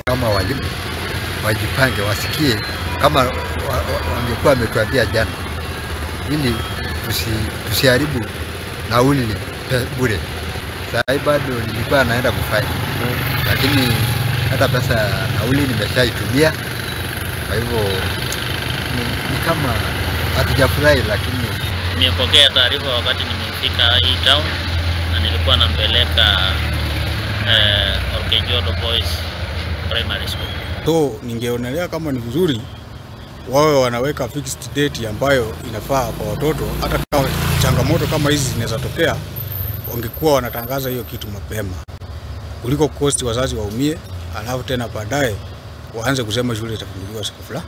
Kama walimu wajipange, wasikie kama wangekuwa wametuambia jana, ili tusiharibu nauli bure. Sasa bado nilikuwa naenda kufanya, lakini hata pesa nauli nimeshaitumia. Kwa hivyo ni kama hatujafurahi, lakini nimepokea taarifa wakati nimefika hii town na nilikuwa nampeleka Olkejuado Boys Primary School. So ningeonelea kama ni vizuri wawe wanaweka fixed date ambayo inafaa kwa watoto, hata kama changamoto kama hizi zinaweza tokea, wangekuwa wanatangaza hiyo kitu mapema kuliko cost wazazi waumie, alafu tena baadaye waanze kusema shule itafunguliwa siku fulani.